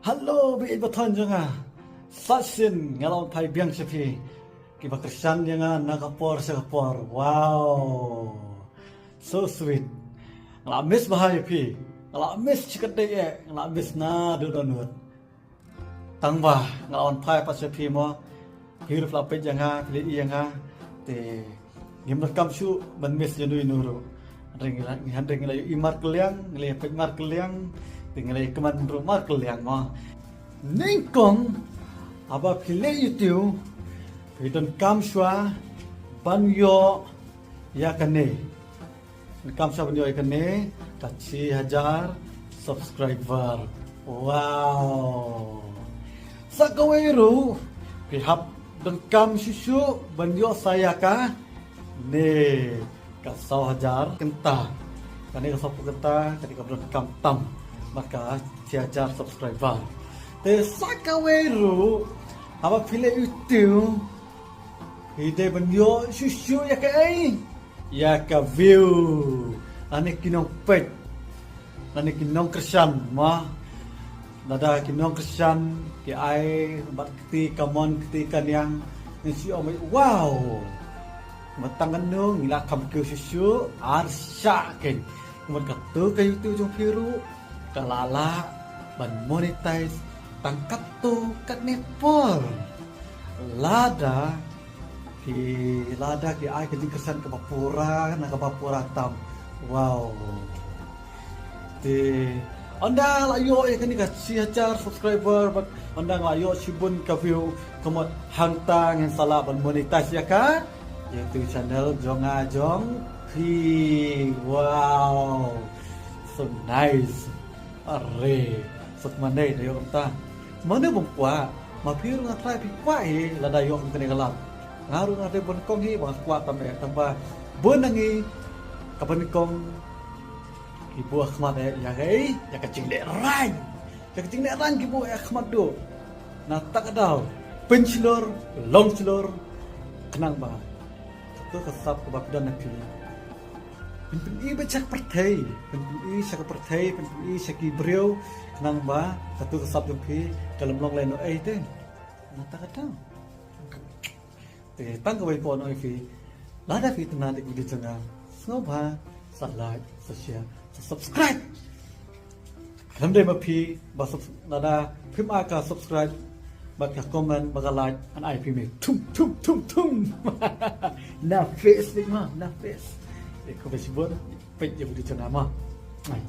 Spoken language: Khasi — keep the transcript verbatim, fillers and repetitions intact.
Hello, bad baroh jong nga. Sa shisien nga la wan phai biang sha phi. Kiba kyrshan ïa nga na ka por sha ka por. Wow. So sweet. Nga la miss bha ïa phi. Nga la miss shikatdei eh. Nga la miss naduh dohnud. Tang ba nga la wan phai pat sha phi mo. Phi ruh la peit ïa nga, phi la ïohi ïa nga. Te ngim donkam shuh ban miss ïa uno uno ruh. Hynrei ngi la, hynrei ngi la ïohi markylliang, ngi la peit markylliang. Te ngi la ïakmen ruh markylliang mo. Nyngkong, haba phi leh YouTube, phi donkam shuwa ban ïoh ïa kane. Donkam shuwa ban ïoh ïa kane, ka shi hajar subscriber. Wow. Sa kawei ruh, phi hap donkam shuh shuh ban ïoh sa ïa kane, ka saw hajar kynta. Kane ka saw phew kynta, kane kaba donkam tam. Bad ka shi hajar subscriber. Te sa kawei ruh, haba phi leh YouTube, phi dei ban ïoh shuh shuh ïa kaei? Ïa ka view. Lane ki nongpeit. Lane ki nongkyrshan mo. Lada ki nongkyrshan ki ai bad kti kamon kti kaniang, ngin shu ong, wow. Mynta ngan ong ngi la kham kiew shuh shuh, ar shah kein. Kumta katu ka YouTube jong phi ruh ka la lah ban monetize tang katto katne por. Lada ki, lada ki ai ka jingkyrshan kaba pura, na kaba pura tam. Wow. Te ynda la ïoh ïa kane ka shi hajar subscriber, bad ynda la ïoh shibun ka view, kumta hangta ngin sa lah ban monetize ïa ka YouTube channel jong nga jong phi. Wow. So nice. Are, suk mandai da ïoh kumta. Mano bym kwah, ma phi ruh nga trai phi kwah hi lada ïoh kum kane ka lad. Nga ruh nga dei ban kong hi ba nga kwah tam eh, tang ba bun na ngi kaba nyngkong ki buh khmat eh ïa kaei, ïa ka jinglehraiñ. Ïa ka jinglehraiñ ki buh eh khmat duh. Na kata ka daw, pynshlur, long shlur, khnang ba kato ka sap kaba phi don na phi, phin pyni beit sha ka pyrthei, phin pyni sha ka pyrthei, phin pyni sha ki briew, khnang ba kato ka sap jong phi ka lum long lehnohei te. Na kata ka daw. Te tang kawei pat ngan ong ïa phi, lada phi itynnad ïa ka video jong nga, sngewbha sa like, sa share, sa subscribe. Khlem dei ma phi ba subs-, lada phim ai ka subscribe bad ka comment bad ka like, ngan ai phi me thum thum thum thum. Na face beit ma, na face. Te khublei shibun, peit ïa ka video jong nga ma. Ai.